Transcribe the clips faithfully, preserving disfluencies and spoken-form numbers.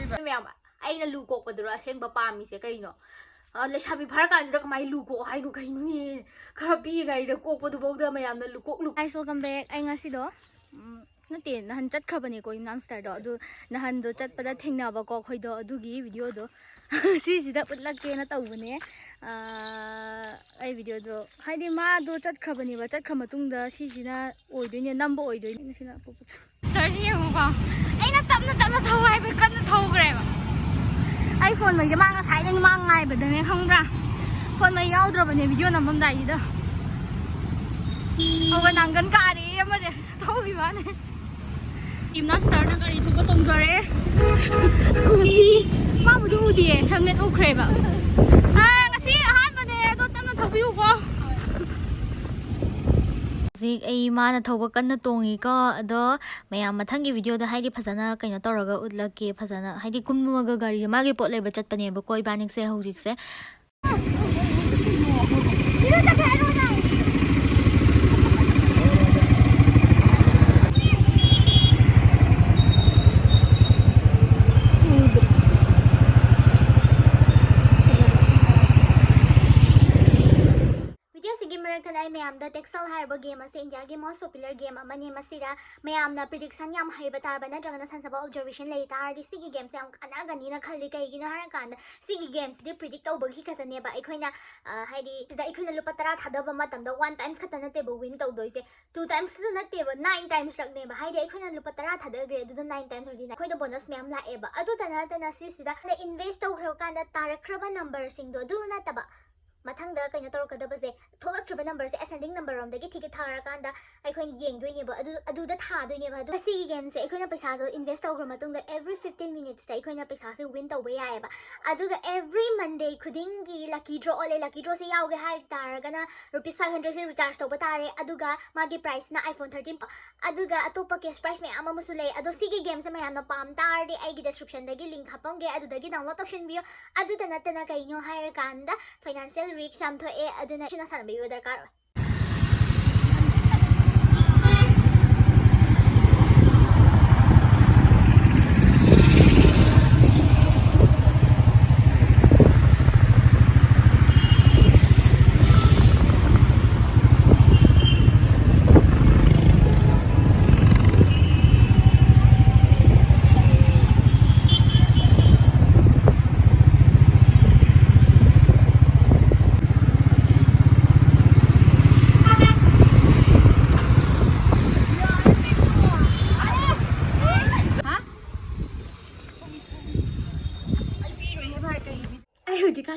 ꯃꯌꯥꯝ, ꯑꯩꯅ ꯂꯨ ꯀꯣꯛꯄꯗꯨꯔꯣ ꯑꯁꯦꯡꯕ ꯄꯥꯝꯃꯤꯁꯦ ꯀꯩꯅꯣ? ꯑ, ꯂꯩꯁꯥꯕꯤ ꯐꯥꯔꯀꯥꯟꯁꯤꯗ ꯀꯃꯥꯏꯅ ꯂꯨ ꯀꯣꯛꯑꯣ ꯍꯥꯏꯅꯣ? ꯀꯩꯅꯣꯅꯦ, ꯈꯔ ꯄꯤꯛꯏꯉꯩꯗ ꯀꯣꯛꯄꯗꯨꯐꯥꯎꯗ ꯃꯌꯥꯝꯅ ꯂꯨ ꯀꯣꯛ, ꯂꯨ ꯀꯣꯛ꯫ Guys, welcome back. ꯑꯩ ꯉꯁꯤꯗꯣ, ꯎꯝ, ꯅꯠꯇꯦ, ꯅꯍꯥꯟ ꯆꯠꯈ꯭ꯔꯕꯅꯦꯀꯣ ꯌꯨꯝꯅꯥꯝ ꯁ꯭ꯇꯔꯗꯣ꯫ ꯑꯗꯨ ꯅꯍꯥꯟꯗꯣ ꯆꯠꯄꯗ ꯊꯦꯡꯅꯕꯀꯣ ꯑꯩꯈꯣꯏꯗꯣ, ꯑꯗꯨꯒꯤ ꯚꯤꯗꯤꯑꯣꯗꯣ ꯁꯤꯁꯤꯗ ꯎꯠꯂꯛꯀꯦꯅ ꯇꯧꯕꯅꯦ꯫ ꯑ, ꯑꯩ ꯚꯤꯗꯤꯑꯣꯗꯣ, ꯍꯥꯏꯗꯤ ꯃꯥꯗꯣ ꯆꯠꯈ꯭ꯔꯕꯅꯦꯕ, ꯆꯠꯈ꯭ꯔ ꯃꯇꯨꯡꯗ ꯁꯤꯁꯤꯅ ꯑꯣꯏꯗꯣꯏꯅꯦ, ꯅꯝꯕ ꯑꯣꯏꯗꯣꯏꯅꯦ꯫ ꯁꯤꯅ ꯑꯀꯣꯛꯄ ꯁ꯭ꯇꯔꯁꯤ ꯌꯦꯡꯉꯨꯀꯣ, ꯑꯩꯅ ꯇꯞꯅ ꯇꯞꯅ ꯊꯧ ꯍꯥꯏꯕ ꯀꯟꯅ ꯊꯧꯈ꯭ꯔꯦꯕ꯫ ꯑꯩ ꯐꯣꯟ ꯃꯩꯁꯦ ꯃꯥ ꯉꯁꯥꯏꯗꯒꯤ ꯃꯥ ꯉꯥꯏꯕꯗꯅꯦ ꯈꯪꯕ꯭ꯔꯥ? ꯐꯣꯟ ꯃꯩ ꯌꯥꯎꯗ꯭ꯔꯕꯅꯦ ꯚꯤꯗꯤꯑꯣ ꯅꯝꯃꯝꯗꯥꯏꯁꯤꯗ꯫ ꯑꯗꯨꯒ ꯅꯥꯡꯒꯟ ꯀꯥꯔꯦ ꯑꯃꯁꯦ ꯊꯧꯈꯤꯕ ꯋꯥꯅꯦ꯫ ꯌꯨꯝꯅꯥꯝ ꯁ꯭ꯇꯔꯅ ꯒꯥꯔꯤ ꯊꯧꯕ ꯇꯣꯡꯖꯔꯦ꯫ ꯉꯁꯤ ꯃꯥꯕꯨꯗꯤ ꯎꯗꯤꯌꯦ, ꯍꯦꯜꯃꯦꯠ ꯎꯈ꯭ꯔꯦꯕ꯫ ꯑꯥ, ꯉꯁꯤ ꯑꯍꯥꯟꯕꯅꯦ, ꯑꯗꯣ ꯇꯞꯅ ꯊꯧꯕꯤꯌꯨꯀꯣ꯫ ꯍꯧꯖꯤꯛ ꯑꯩ ꯃꯥꯅ ꯊꯧꯕ ꯀꯟꯅ ꯇꯣꯡꯉꯤꯀꯣ꯫ ꯑꯗꯣ ꯃꯌꯥꯝ ꯃꯊꯪꯒꯤ ꯚꯤꯗꯤꯑꯣꯗ ꯍꯥꯏꯗꯤ ꯐꯖꯅ ꯀꯩꯅꯣ ꯇꯧꯔꯒ ꯎꯠꯂꯛꯀꯦ, ꯐꯖꯅ ꯍꯥꯏꯗꯤ ꯀꯨꯝꯃꯒ ꯒꯥꯔꯤꯁꯦ ꯃꯥꯒꯤ ꯄꯣꯠ ꯂꯩꯕ ꯆꯠꯄꯅꯦꯕꯀꯣ ꯏꯕꯥꯅꯤꯁꯦ ꯍꯧꯖꯤꯛꯁꯦ꯫ ꯚꯤꯗꯤꯑꯣꯁꯤꯒꯤ ꯃꯔꯛꯇ ꯑꯩ ꯃꯌꯥꯝꯗ ꯇꯦꯛꯁꯜ ꯍꯥꯏꯔꯤꯕ ꯒꯦꯝ ꯑꯁꯤ ꯏꯟꯗꯤꯌꯥꯒꯤ most popular game ꯑꯃꯅꯤ꯫ ꯃꯁꯤꯗ ꯃꯌꯥꯝꯅ prediction ꯌꯥꯝ ꯍꯩꯕ ꯇꯥꯔꯕ ꯅꯠꯇ꯭ꯔꯒꯅ ꯁꯟꯁꯕ observation ꯂꯩ ꯇꯥꯔꯗꯤ ꯁꯤꯒꯤ ꯒꯦꯝꯁꯦ ꯌꯥꯝ ꯀꯥꯟꯅꯒꯅꯤꯅ ꯈꯜꯂꯤ꯫ ꯀꯩꯒꯤꯅꯣ ꯍꯥꯏꯔꯀꯥꯟꯗ ꯁꯤꯒꯤ ꯒꯦꯝꯁꯤꯗꯤ predict ꯇꯧꯕꯒꯤ ꯈꯛꯇꯅꯦꯕ꯫ ꯑꯩꯈꯣꯏꯅ, ꯑ, ꯍꯥꯏꯗꯤ ꯁꯤꯗ ꯑꯩꯈꯣꯏꯅ ꯂꯨꯄꯥ ꯇꯔꯥ ꯊꯥꯗꯕ ꯃꯇꯝꯗ one times ꯈꯛꯇ ꯅꯠꯇꯦꯕ win ꯇꯧꯗꯣꯏꯁꯦ, two timesꯁꯨ ꯅꯠꯇꯦꯕ, nine timesꯔꯛꯅꯦꯕ꯫ ꯍꯥꯏꯗꯤ ꯑꯩꯈꯣꯏꯅ ꯂꯨꯄꯥ ꯇꯔꯥ ꯊꯥꯗꯈ꯭ꯔꯦ, ꯑꯗꯨꯗ nine times ꯑꯣꯏꯔꯗꯤ ꯑꯩꯈꯣꯏꯗ bonus ꯃꯌꯥꯝ ꯂꯥꯛꯑꯦꯕ꯫ ꯑꯗꯨꯇ ꯅꯠꯇꯅ ꯁꯤꯁꯤꯗ invest ꯇꯧꯈ꯭ꯔꯀꯥꯟꯗ ꯇꯥꯔꯛꯈ꯭ꯔꯕ numberꯁꯤꯡꯗꯣ, ꯑꯗꯨ ꯅꯠꯇꯕ ꯃꯊꯪꯗ ꯀꯩꯅꯣ ꯇꯧꯔꯛꯀꯗꯕꯁꯦ, ꯊꯣꯛꯂꯛꯇ꯭ꯔꯤꯕ numberꯁꯦ ascending number ꯔꯣꯝꯗꯒꯤ ꯊꯤꯒꯠ ꯊꯥꯔꯀꯥꯟꯗ ꯑꯩꯈꯣꯏꯅ ꯌꯦꯡꯗꯣꯏꯅꯦꯕ꯫ ꯑꯗꯨ, ꯑꯗꯨꯗ ꯊꯥꯗꯣꯏꯅꯦꯕ꯫ ꯑꯗꯨꯒ ꯁꯤꯒꯤ gameꯁꯦ ꯑꯩꯈꯣꯏꯅ ꯄꯩꯁꯥꯗꯣ invest ꯇꯧꯈ꯭ꯔ ꯃꯇꯨꯡꯗ every fifteen minutesꯇ ꯑꯩꯈꯣꯏꯅ ꯄꯩꯁꯥꯁꯦ win ꯇꯧꯕ ꯌꯥꯏꯑꯕ꯫ ꯑꯗꯨꯒ every Monday ꯈꯨꯗꯤꯡꯒꯤ lucky draw ꯑꯣꯜꯂꯦ꯫ Lucky drawꯁꯦ ꯌꯥꯎꯒꯦ ꯍꯥꯏ ꯇꯥꯔꯒꯅ rupees five hundredꯁꯦ recharge ꯇꯧꯕ ꯇꯥꯔꯦ꯫ ꯑꯗꯨꯒ ꯃꯥꯒꯤ priceꯅ iPhone thirteen꯫ ꯑꯗꯨꯒ ꯑꯇꯣꯞꯄ cash prize ꯃꯌꯥꯝ ꯑꯃꯁꯨ ꯂꯩ꯫ ꯑꯗꯣ ꯁꯤꯒꯤ gameꯁꯦ ꯃꯌꯥꯝꯅ ꯄꯥꯝ ꯇꯥꯔꯗꯤ ꯑꯩꯒꯤ descriptionꯗꯒꯤ link ꯍꯥꯞꯄꯝꯒꯦ, ꯑꯗꯨꯗꯒꯤ download ꯇꯧꯁꯤꯟꯕꯤꯌꯣ꯫ ꯑꯗꯨꯇ ꯅꯠꯇꯅ ꯀꯩꯅꯣ ꯍꯥꯏꯔꯀꯥꯟꯗ financial risk ꯌꯥꯝ ꯊꯣꯛꯑꯦ, ꯑꯗꯨꯅ ꯆꯦꯛꯁꯤꯟꯅ ꯁꯥꯟꯅꯕꯤꯕ ꯗꯔꯀꯥꯔ ꯑꯣꯏ꯫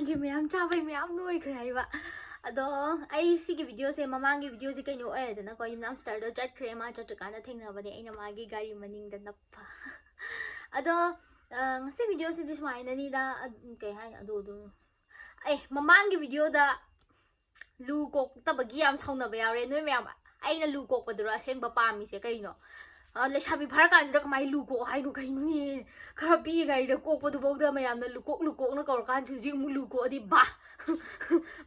ꯒꯤ ꯃꯌꯥꯝ ꯆꯥꯕꯩ ꯃꯌꯥꯝ ꯅꯣꯏꯈ꯭ꯔꯦ ꯍꯥꯏꯕ꯫ ꯑꯗꯣ ꯑꯩ ꯁꯤꯒꯤ ꯚꯤꯗꯤꯑꯣꯁꯦ, ꯃꯃꯥꯡꯒꯤ ꯚꯤꯗꯤꯑꯣꯁꯦ ꯀꯩꯅꯣ ꯑꯣꯏꯔꯦꯗꯅꯀꯣ, ꯌꯨꯝꯅꯥꯝ ꯁꯤꯁꯇꯔꯗꯣ ꯆꯠꯈ꯭ꯔꯦ, ꯃꯥ ꯆꯠꯇ꯭ꯔꯀꯥꯟꯗ ꯊꯦꯡꯅꯕꯅꯦ ꯑꯩꯅ ꯃꯥꯒꯤ ꯒꯥꯔꯤ ꯃꯅꯤꯡꯗ ꯅꯞꯄ꯫ ꯑꯗꯣ ꯑ, ꯉꯁꯤ ꯚꯤꯗꯤꯑꯣꯁꯤꯗꯤ ꯁꯨꯃꯥꯏꯅꯅꯤꯗ꯫ ꯑ, ꯀꯩ ꯍꯥꯏꯅꯤ, ꯑꯗꯨ ꯑꯗꯨꯝ ꯑꯦ ꯃꯃꯥꯡꯒꯤ ꯚꯤꯗꯤꯑꯣꯗ ꯂꯨ ꯀꯣꯛꯇꯕꯒꯤ ꯌꯥꯝ ꯁꯥꯎꯅꯕ ꯌꯥꯎꯔꯦ ꯅꯣꯏ ꯃꯌꯥꯝ꯫ ꯑꯩꯅ ꯂꯨ ꯀꯣꯛꯄꯗꯨꯔꯣ ꯑꯁꯦꯡꯕ ꯄꯥꯝꯃꯤꯁꯦ ꯀꯩꯅꯣ? ꯑ, ꯂꯩꯁꯥꯕꯤ ꯐꯥꯔꯀꯥꯟꯁꯤꯗ ꯀꯃꯥꯏꯅ ꯂꯨ ꯀꯣꯛꯑꯣ ꯍꯥꯏꯅꯣ? ꯀꯩꯅꯣꯅꯦ? ꯈꯔ ꯄꯤꯛꯏꯉꯩꯗ ꯀꯣꯛꯄꯗꯨꯐꯥꯎꯗ ꯃꯌꯥꯝꯅ ꯂꯨ ꯀꯣꯛ, ꯂꯨ ꯀꯣꯛꯅ ꯀꯧꯔꯀꯥꯟꯁꯤ ꯍꯧꯖꯤꯛ ꯑꯃꯨꯛ ꯂꯨ ꯀꯣꯛꯑꯗꯤ ꯕꯥ!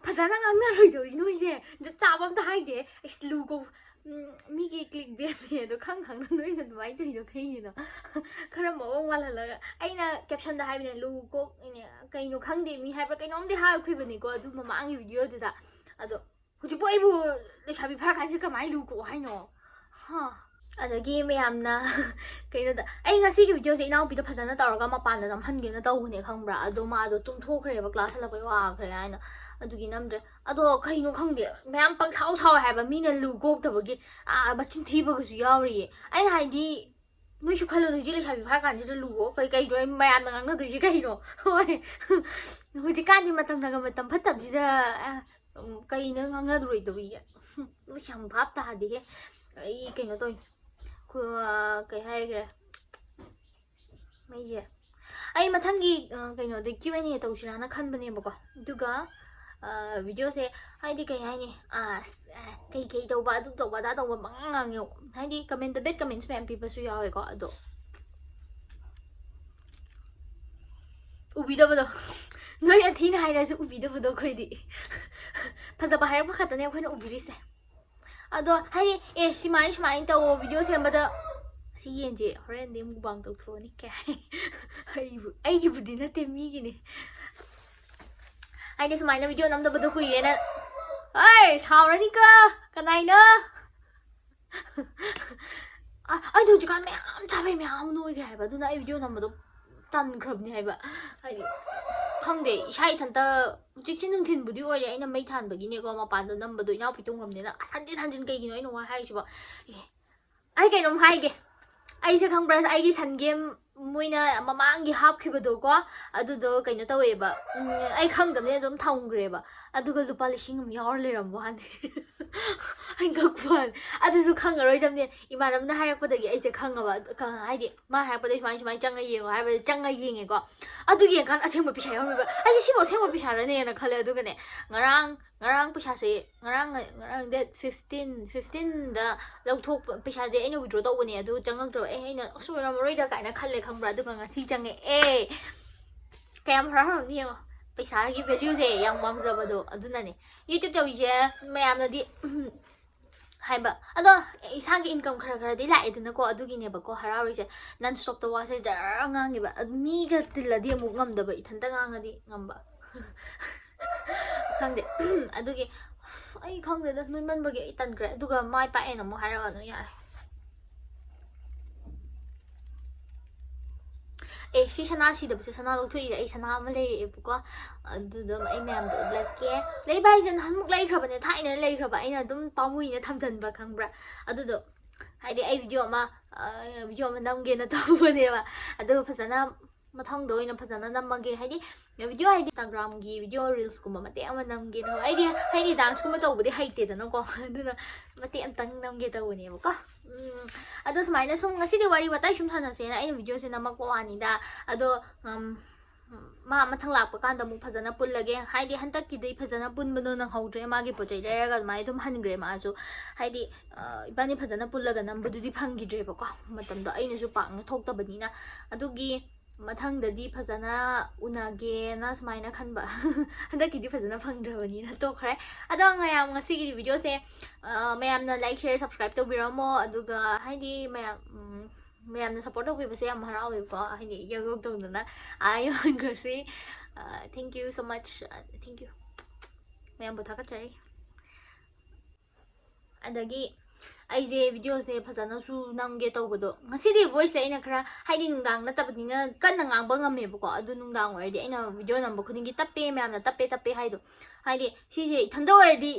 ꯐꯖꯅ ꯉꯥꯡꯅꯔꯣꯏꯗꯧꯔꯤ ꯅꯣꯏꯁꯦ꯫ ꯖꯨꯠ ꯆꯥꯕ ꯑꯝꯇ ꯍꯥꯏꯗꯦ꯫ ꯑꯩꯁ, ꯂꯨ ꯀꯣꯛ-, ꯎꯝ, ꯃꯤꯒꯤ clickbaitꯅꯦ ꯑꯗꯣ ꯈꯪ ꯈꯪꯅ ꯅꯣꯏꯅ ꯑꯗꯨꯃꯥꯏꯅ ꯇꯧꯔꯤꯗꯣ ꯀꯩꯒꯤꯅꯣ? ꯈꯔ ꯃꯑꯣꯡ ꯃꯥꯜꯍꯜꯂꯒ꯫ ꯑꯩꯅ captionꯗ ꯍꯥꯏꯕꯅꯦ, ꯂꯨ ꯀꯣꯛ, ꯀꯩꯅꯣ ꯈꯪꯗꯦ, ꯃꯤ ꯍꯥꯏꯕ꯭ꯔꯥ ꯀꯩꯅꯣꯝꯗꯤ ꯍꯥꯏꯈꯤꯕꯅꯤꯀꯣ ꯑꯗꯨ ꯃꯃꯥꯡꯒꯤ ꯚꯤꯗꯤꯑꯣꯗꯨꯗ꯫ ꯑꯗꯣ ꯍꯧꯖꯤꯛꯄꯨ ꯑꯩꯕꯨ ꯂꯩꯁꯥꯕꯤ ꯐꯥꯔꯀꯥꯟꯁꯤꯗ ꯀꯃꯥꯏꯅ ꯂꯨ ꯀꯣꯛꯑꯣ ꯍꯥꯏꯅꯣ? ꯍꯥ? ꯑꯗꯒꯤ ꯃꯌꯥꯝꯅ ꯀꯩꯅꯣꯗ, ꯑꯩ ꯉꯁꯤꯒꯤ ꯚꯤꯗꯤꯑꯣꯁꯦ ꯏꯅꯥꯎꯄꯤꯗꯣ ꯐꯖꯅ ꯇꯧꯔꯒ ꯃꯄꯥꯟꯗ ꯅꯝꯍꯟꯒꯦꯅ ꯇꯧꯕꯅꯦ, ꯈꯪꯕ꯭ꯔꯥ? ꯑꯗꯣ ꯃꯥꯗꯣ ꯇꯨꯝꯊꯣꯛꯈ꯭ꯔꯦꯕ, class ꯍꯜꯂꯛꯄꯩ ꯋꯥꯈ꯭ꯔꯦ ꯍꯥꯏꯅ꯫ ꯑꯗꯨꯒꯤ ꯅꯝꯗ꯭ꯔꯦ꯫ ꯑꯗꯣ ꯀꯩꯅꯣ ꯈꯪꯗꯦ, ꯃꯌꯥꯝ ꯄꯪꯁꯥꯎ ꯁꯥꯎꯋꯦ ꯍꯥꯏꯕ, ꯃꯤꯅ ꯂꯨ ꯀꯣꯛꯇꯕꯒꯤ, ꯑꯥ, ꯃꯆꯤꯟ ꯊꯤꯕꯒꯁꯨ ꯌꯥꯎꯔꯤꯌꯦ꯫ ꯑꯩꯅ ꯍꯥꯏꯗꯤ, ꯅꯣꯏꯁꯨ ꯈꯜꯂꯣ, ꯍꯧꯖꯤꯛ ꯂꯩꯁꯥꯕꯤ ꯐꯥꯔ ꯀꯥꯟꯁꯤꯗ ꯂꯨ ꯀꯣꯛ ꯀꯩ-, ꯀꯩꯅꯣ ꯃꯌꯥꯝꯅ ꯉꯥꯡꯅꯗꯣꯏꯁꯦ ꯀꯩꯅꯣ? ꯍꯣꯏ꯫ ꯍꯧꯖꯤꯛꯀꯥꯟꯗꯤ ꯃꯇꯝꯅꯒ ꯃꯇꯝ ꯐꯠꯇꯕꯁꯤꯗ, ꯑ, ꯎꯝ, ꯀꯩꯅꯣ ꯉꯥꯡꯅꯔꯣꯏꯗꯧꯔꯤꯒꯦ? ꯍꯨꯝ, ꯅꯣꯏꯁꯦ ꯌꯥꯝ ꯚꯥꯞ ꯇꯥꯗꯦꯍꯦ꯫ ꯑꯩ ꯀꯩꯅꯣ ꯇꯧꯅꯤ꯫ ꯈꯨ-, ꯑ, ꯀꯩ ꯍꯥꯏꯈ꯭ꯔꯦ? ꯃꯩꯁꯦ꯫ ꯑꯩ ꯃꯊꯪꯒꯤ, ꯑ, ꯀꯩꯅꯣꯗ Q and A ꯇꯧꯁꯤꯔꯥꯅ ꯈꯟꯕꯅꯦꯕꯀꯣ꯫ ꯑꯗꯨꯒ, ꯑ, ꯚꯤꯗꯤꯑꯣꯁꯦ ꯍꯥꯏꯗꯤ ꯀꯩ ꯍꯥꯏꯅꯤ? ꯑ, ꯑꯁ, ꯑ, ꯀꯩ ꯀꯩ ꯇꯧꯕ, ꯑꯗꯨ ꯇꯧꯕ, ꯑꯗꯥ ꯇꯧꯕ ꯄꯪꯉꯥꯡ ꯉꯥꯡꯉꯦ꯫ ꯍꯥꯏꯗꯤ comment, bad comments ꯃꯌꯥꯝ ꯄꯤꯕꯁꯨ ꯌꯥꯎꯋꯦꯀꯣ꯫ ꯑꯗꯣ ꯎꯕꯤꯗꯕꯗꯣ꯫ ꯅꯣꯏꯅ ꯊꯤꯅ ꯍꯥꯏꯔꯁꯨ ꯎꯕꯤꯗꯕꯗꯣ ꯑꯩꯈꯣꯏꯗꯤ꯫ ꯐꯖꯕ ꯍꯥꯏꯔꯛꯄ ꯈꯛꯇꯅꯦ ꯑꯩꯈꯣꯏꯅ ꯎꯕꯤꯔꯤꯁꯦ꯫ ꯑꯗꯣ ꯍꯥꯏꯗꯤ, ꯑꯦ, ꯁꯤꯃꯥꯏ ꯁꯨꯃꯥꯏꯅ ꯇꯧꯋꯣ, ꯚꯤꯗꯤꯑꯣ ꯁꯦꯝꯕꯗ ꯁꯤ ꯌꯦꯟꯁꯦ ꯍꯣꯔꯦꯟꯗꯤ mukbang ꯇꯧꯊꯣꯛꯑꯅꯤ ꯀꯥꯏ꯫ ꯑꯩꯕꯨ-, ꯑꯩꯒꯤꯕꯨꯗꯤ ꯅꯠꯇꯦ, ꯃꯤꯒꯤꯅꯦ꯫ ꯍꯥꯏꯗꯤ ꯁꯨꯃꯥꯏꯅ ꯚꯤꯗꯤꯑꯣ ꯅꯝꯗꯕꯗꯣ ꯀꯨꯏꯔꯦꯅ꯫ ꯑꯩ ꯁꯥꯎꯔꯅꯤꯀꯣ꯫ ꯀꯅꯥꯏꯅꯣ? ꯑ, ꯑꯩꯗꯤ ꯍꯧꯖꯤꯛꯀꯥꯟ ꯃꯌꯥꯝ ꯆꯥꯕꯩ ꯃꯌꯥꯝ ꯑꯃ ꯅꯣꯏꯈ꯭ꯔꯦ ꯍꯥꯏꯕ, ꯑꯗꯨꯅ ꯑꯩ ꯚꯤꯗꯤꯑꯣ ꯅꯝꯕꯗꯣ ꯇꯟꯈ꯭ꯔꯕꯅꯦ ꯍꯥꯏꯕ꯫ ꯍꯥꯏꯗꯤ, ꯈꯪꯗꯦ, ꯏꯁꯥ ꯏꯊꯟꯇ ꯍꯧꯖꯤꯛꯁꯦ ꯅꯨꯡꯊꯤꯟꯕꯨꯗꯤ ꯑꯣꯏꯔꯦ, ꯑꯩꯅ ꯃꯩ ꯊꯥꯟꯕꯒꯤꯅꯦꯀꯣ, ꯃꯄꯥꯟꯗ ꯅꯝꯕꯗꯣ ꯏꯅꯥꯎꯄꯤ ꯇꯨꯝꯈ꯭ꯔꯕꯅꯤꯅ꯫ ꯑꯁ, ꯍꯟꯖꯤꯟ ꯍꯟꯖꯤꯟ ꯀꯩꯒꯤꯅꯣ ꯑꯩꯅ ꯋꯥ ꯍꯥꯏꯔꯤꯁꯤꯕꯣ? ꯑꯦ, ꯑꯩ ꯀꯩꯅꯣꯝ ꯍꯥꯏꯒꯦ꯫ ꯑꯩꯁꯦ ꯈꯪꯕ꯭ꯔꯥ, ꯑꯩꯒꯤ ꯁꯟꯒꯦꯝ ꯃꯣꯏꯅ ꯃꯃꯥꯡꯒꯤ ꯍꯥꯞꯈꯤꯕꯗꯣꯀꯣ, ꯑꯗꯨꯗꯣ ꯀꯩꯅꯣ ꯇꯧꯋꯦꯕ, ꯎꯝ, ꯑꯩ ꯈꯪꯗꯕꯅꯦ, ꯑꯗꯨꯝ ꯊꯝꯈ꯭ꯔꯦꯕ꯫ ꯑꯗꯨꯒ ꯂꯨꯄꯥ ꯂꯤꯁꯤꯡ ꯑꯃ ꯌꯥꯎꯔ ꯂꯩꯔꯝꯕ ꯋꯥꯅꯤ꯫ ꯑꯩ ꯉꯛꯄ ꯋꯥꯅꯤ꯫ ꯑꯗꯨꯁꯨ ꯈꯪꯉꯔꯣꯏꯗꯕꯅꯦ, ꯏꯃꯥꯟꯅꯕꯅ ꯍꯥꯏꯔꯛꯄꯗꯒꯤ ꯑꯩꯁꯦ ꯈꯪꯉꯕ꯫ ꯑꯗꯨ ꯈꯪ-, ꯍꯥꯏꯗꯤ ꯃꯥ ꯍꯥꯏꯔꯛꯄꯗꯒꯤ ꯁꯨꯃꯥꯏꯅ ꯁꯨꯃꯥꯏꯅ ꯆꯪꯉ ꯌꯦꯡꯉꯣ ꯍꯥꯏꯕꯗ ꯆꯪꯉ ꯌꯦꯡꯉꯦꯀꯣ꯫ ꯑꯗꯨ ꯌꯦꯡꯀꯥꯟꯗ ꯑꯁꯦꯡꯕ ꯄꯩꯁꯥ ꯌꯥꯎꯔꯝꯃꯦꯕ꯫ ꯑꯩꯁꯦ ꯁꯤꯕꯨ ꯑꯁꯦꯡꯕ ꯄꯩꯁꯥꯔꯅꯦꯅ ꯈꯜꯂꯦ꯫ ꯑꯗꯨꯒꯅꯦ, ꯉꯔꯥꯡ ꯉꯔꯥꯡ ꯄꯩꯁꯥꯁꯦ, ꯉꯔꯥꯡ ꯉꯔꯥꯡ date fifteen, fifteen ꯗ ꯂꯧꯊꯣꯛꯄ ꯄꯩꯁꯥꯁꯦ ꯑꯩꯅ withdraw ꯇꯧꯕꯅꯦ, ꯑꯗꯨ ꯆꯪꯉꯛꯇ꯭ꯔꯕ꯫ ꯑꯦ, ꯑꯩꯅ ꯑꯁ ꯑꯣꯏꯔꯝꯃꯔꯣꯏꯗ ꯀꯥꯏꯅ ꯈꯜꯂꯦ, ꯈꯪꯕ꯭ꯔꯥ? ꯑꯗꯨꯒ ꯉꯁꯤ ꯆꯪꯉꯛꯑꯦ꯫ ꯀꯌꯥꯝ ꯍꯔꯥꯎꯔꯝꯅꯤ ꯌꯦꯡꯉꯣ, ꯄꯩꯁꯥꯒꯤ value ꯁꯦ ꯌꯥꯝ ꯋꯥꯡꯖꯕꯗꯣ꯫ ꯑꯗꯨꯅꯅꯦ YouTube ꯇꯧꯔꯤꯁꯦ꯫ ꯃꯌꯥꯝꯅꯗꯤ ꯍꯥꯏꯕ ꯑꯗꯣ, ꯏꯁꯥꯒꯤ income ꯈꯔ ꯈꯔꯗꯤ ꯂꯥꯛꯑꯦꯗꯅꯀꯣ, ꯑꯗꯨꯒꯤꯅꯦꯕꯀꯣ ꯍꯔꯥꯎꯔꯤꯁꯦ꯫ Non stop ꯇ ꯋꯥꯁꯦ ꯖꯔ ꯉꯥꯡꯉꯦꯕ꯫ ꯑꯗꯨ ꯃꯤꯒ ꯇꯤꯜꯂꯗꯤ ꯑꯃꯨꯛ ꯉꯝꯗꯕ, ꯏꯊꯟꯇ ꯉꯥꯡꯉꯗꯤ ꯉꯝꯕ꯫ ꯈꯪꯗꯦ꯫ ꯑꯗꯨꯒꯤ ꯑꯁ, ꯑꯩ ꯈꯪꯗꯦꯗ, ꯅꯣꯏꯃꯟꯕꯒꯤ ꯑꯩ ꯇꯟꯈ꯭ꯔꯦ꯫ ꯑꯗꯨꯒ ꯃꯥꯏ ꯄꯥꯛꯑꯦꯅ ꯑꯃꯨꯛ ꯍꯥꯏꯔꯛꯑꯅꯨ, ꯌꯥꯔꯦ꯫ ꯑꯦ, ꯁꯤ ꯁꯅꯥ ꯁꯤꯗꯕꯁꯦ, ꯁꯅꯥ ꯂꯧꯊꯣꯛꯏꯁꯦ, ꯑꯩ ꯁꯅꯥ ꯑꯃ ꯂꯩꯔꯛꯑꯦꯕꯀꯣ꯫ ꯑꯗꯨꯗꯣ ꯑꯩ ꯃꯌꯥꯝꯗꯣ ꯎꯠꯂꯛꯀꯦ꯫ ꯂꯩꯕ ꯍꯥꯏꯁꯦ ꯅꯍꯥꯟꯃꯨꯛ ꯂꯩꯈ꯭ꯔꯕꯅꯦ, ꯊꯥꯏꯅ ꯂꯩꯈ꯭ꯔꯕ, ꯑꯩꯅ ꯑꯗꯨꯝ ꯄꯥꯝꯃꯨꯏꯅ ꯊꯝꯖꯟꯕ, ꯈꯪꯕ꯭ꯔꯥ? ꯑꯗꯨꯗꯣ ꯍꯥꯏꯗꯤ ꯑꯩ video ꯑꯃ, video ꯑꯃ ꯅꯝꯒꯦꯅ ꯇꯧꯕꯅꯦꯕ꯫ ꯑꯗꯨꯒ ꯐꯖꯅ ꯃꯊꯪꯗ ꯑꯣꯏꯅ ꯐꯖꯅ ꯅꯝꯃꯒꯦ꯫ ꯍꯥꯏꯗꯤ video ꯍꯥꯏꯗꯤ Instagram ꯒꯤ video reels ꯀꯨꯝꯕ ꯃꯇꯦꯛ ꯑꯃ ꯅꯝꯒꯦꯅ꯫ ꯑꯩꯗꯤ ꯍꯥꯏꯗꯤ dance ꯀꯨꯝꯕ ꯇꯧꯕꯗꯤ ꯍꯩꯇꯦꯗꯅꯀꯣ, ꯑꯗꯨꯅ ꯃꯇꯦꯛ ꯑꯝꯇꯪ ꯅꯝꯒꯦ ꯇꯧꯕꯅꯦꯕꯀꯣ꯫ ꯎꯝ, ꯑꯗꯣ ꯁꯨꯃꯥꯏꯅ ꯁꯨꯝ ꯉꯁꯤꯗꯤ ꯋꯥꯔꯤ ꯋꯥꯇꯥꯏ ꯁꯨꯝ ꯁꯥꯟꯅꯁꯦꯅ ꯑꯩꯅ video ꯁꯦ ꯅꯝꯃꯛꯄ ꯋꯥꯅꯤꯗ꯫ ꯑꯗꯣ, ꯎꯝ, ꯃꯥ ꯃꯊꯪ ꯂꯥꯛꯄ ꯀꯥꯟꯗ ꯑꯃꯨꯛ ꯐꯖꯅ ꯄꯨꯜꯂꯒꯦ꯫ ꯍꯥꯏꯗꯤ ꯍꯟꯗꯛꯀꯤꯗꯤ ꯐꯖꯅ ꯄꯨꯟꯕꯗꯣ ꯅꯪꯍꯧꯗ꯭ꯔꯦ, ꯃꯥꯒꯤ ꯄꯣꯠ ꯆꯩ ꯂꯩꯔꯒ ꯑꯗꯨꯃꯥꯏꯅ ꯑꯗꯨꯝ ꯍꯟꯈ꯭ꯔꯦ ꯃꯥꯁꯨ꯫ ꯍꯥꯏꯗꯤ, ꯑ, ꯏꯕꯥꯅꯤ ꯐꯖꯅ ꯄꯨꯜꯂꯒ ꯅꯝꯕꯗꯨꯗꯤ ꯐꯪꯈꯤꯗ꯭ꯔꯦꯕꯀꯣ, ꯃꯇꯝꯗꯣ ꯑꯩꯅꯁꯨ ꯄꯥꯛꯅ ꯊꯣꯛꯇꯕꯅꯤꯅ꯫ ꯑꯗꯨꯒꯤ ꯃꯊꯪꯗꯗꯤ ꯐꯖꯅ ꯎꯅꯒꯦꯅ ꯁꯨꯃꯥꯏꯅ ꯈꯟꯕ꯫ ꯍꯟꯗꯛꯀꯤꯗꯤ ꯐꯖꯅ ꯐꯪꯗ꯭ꯔꯕꯅꯤꯅ ꯇꯣꯛꯈ꯭ꯔꯦ꯫ ꯑꯗꯣ ꯃꯌꯥꯝ, ꯉꯁꯤꯒꯤ video ꯁꯦ, ꯑ, ꯃꯌꯥꯝꯅ like, share, subscribe ꯇꯧꯕꯤꯔꯝꯃꯣ꯫ ꯑꯗꯨꯒ ꯍꯥꯏꯗꯤ ꯃꯌꯥꯝ, ꯎꯝ, ꯃꯌꯥꯝꯅ support ꯇꯧꯕꯤꯕꯁꯦ ꯌꯥꯝ ꯍꯔꯥꯎꯋꯦꯕꯀꯣ, ꯍꯥꯏꯗꯤ ꯌꯣꯛ ꯌꯣꯛ ꯇꯧꯗꯅ ꯑꯥ ꯌꯧꯍꯟꯈ꯭ꯔꯁꯤ꯫ ꯑ, thank you so much. ꯑ, thank you꯫ ꯃꯌꯥꯝꯕꯨ ꯊꯥꯒꯠꯆꯔꯤ꯫ ꯑꯗꯒꯤ ꯑꯩꯁꯦ video ꯁꯦ ꯐꯖꯅꯁꯨ ꯅꯝꯒꯦ ꯇꯧꯕꯗꯣ, ꯉꯁꯤꯗꯤ voice ꯁꯦ ꯑꯩꯅ ꯈꯔ, ꯍꯥꯏꯗꯤ ꯅꯨꯡꯗꯥꯡ ꯅꯠꯇꯕꯅꯤꯅ ꯀꯟꯅ ꯉꯥꯡꯕ ꯉꯝꯃꯦꯕꯀꯣ, ꯑꯗꯨ ꯅꯨꯡꯗꯥꯡ ꯑꯣꯏꯔꯗꯤ ꯑꯩꯅ video ꯅꯝꯕ ꯈꯨꯗꯤꯡꯒꯤ ꯇꯞꯄꯦ, ꯃꯌꯥꯝꯅ ꯇꯞꯄꯦ ꯇꯞꯄꯦ ꯍꯥꯏꯗꯣ꯫ ꯍꯥꯏꯗꯤ ꯁꯤꯁꯦ ꯏꯊꯟꯗ ꯑꯣꯏꯔꯗꯤ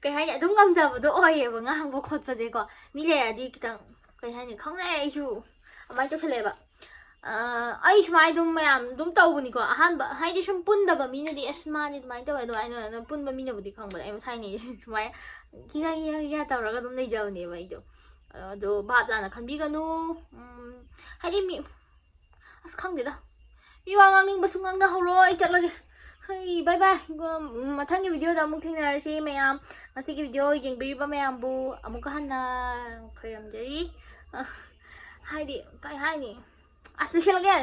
ꯀꯩ ꯍꯥꯏꯅꯤ, ꯑꯗꯨꯝ ꯉꯝꯖꯕꯗꯣ ꯑꯣꯏꯌꯦꯕ ꯉꯥꯡꯕ ꯈꯣꯠꯄꯁꯦꯀꯣ꯫ ꯃꯤ ꯂꯩꯔꯗꯤ ꯈꯤꯇꯪ, ꯀꯩ ꯍꯥꯏꯅꯤ, ꯈꯪꯗꯦ, ꯑꯩꯁꯨ ꯑꯗꯨꯃꯥꯏꯅ ꯇꯧꯁꯜꯂꯛꯑꯦꯕ꯫ ꯑ, ꯑꯩ ꯁꯨꯃꯥꯏꯅ ꯑꯗꯨꯝ ꯃꯌꯥꯝ ꯑꯗꯨꯝ ꯇꯧꯕꯅꯤꯀꯣ꯫ ꯑꯍꯥꯟꯕ ꯍꯥꯏꯗꯤ ꯁꯨꯝ ꯄꯨꯟꯗꯕ ꯃꯤꯅꯗꯤ "ꯑꯁ, ꯃꯥꯅꯤ ꯑꯗꯨꯃꯥꯏꯅ ꯇꯧꯋꯦ" ꯑꯗꯨꯃꯥꯏꯅ ꯑꯗꯨꯝ ꯄꯨꯟꯕ ꯃꯤꯅꯕꯨꯗꯤ ꯈꯪꯕꯅꯦ꯫ ꯑꯩ ꯃꯁꯥꯏꯅꯦ ꯁꯨꯃꯥꯏꯅ ꯈꯤꯒ ꯈꯤꯒ ꯈꯤꯒ ꯇꯧꯔꯒ ꯑꯗꯨꯝ ꯂꯩꯖꯕꯅꯦꯕ ꯑꯩꯗꯣ꯫ ꯑꯗꯣ ꯚꯥꯞ ꯇꯥꯅ ꯈꯟꯕꯤꯒꯅꯨ꯫ ꯎꯝ, ꯍꯥꯏꯗꯤ ꯃꯤ, ꯑꯁ, ꯈꯪꯗꯦꯗ, ꯃꯤ ꯋꯥ ꯉꯥꯡꯅꯤꯡꯕꯁꯨ ꯉꯥꯡꯅꯍꯧꯔꯣ꯫ ꯑꯩ ꯆꯠꯂꯒꯦ꯫ ꯍꯩ, bye bye꯫ ꯎꯝ, ꯃꯊꯪꯒꯤ video ꯗ ꯑꯃꯨꯛ ꯊꯦꯡꯅꯔꯁꯤ ꯃꯌꯥꯝ꯫ ꯉꯁꯤꯒꯤ video ꯌꯦꯡꯕꯤꯔꯤꯕ ꯃꯌꯥꯝꯕꯨ ꯑꯃꯨꯛꯀ ꯍꯟꯅ ꯈꯣꯏꯔꯝꯖꯔꯤ꯫ ꯑ, ꯍꯥꯏꯗꯤ, ꯀꯩ ꯍꯥꯏꯅꯤ? ꯑꯁ, ꯂꯣꯏꯁꯤꯜꯂꯒꯦ꯫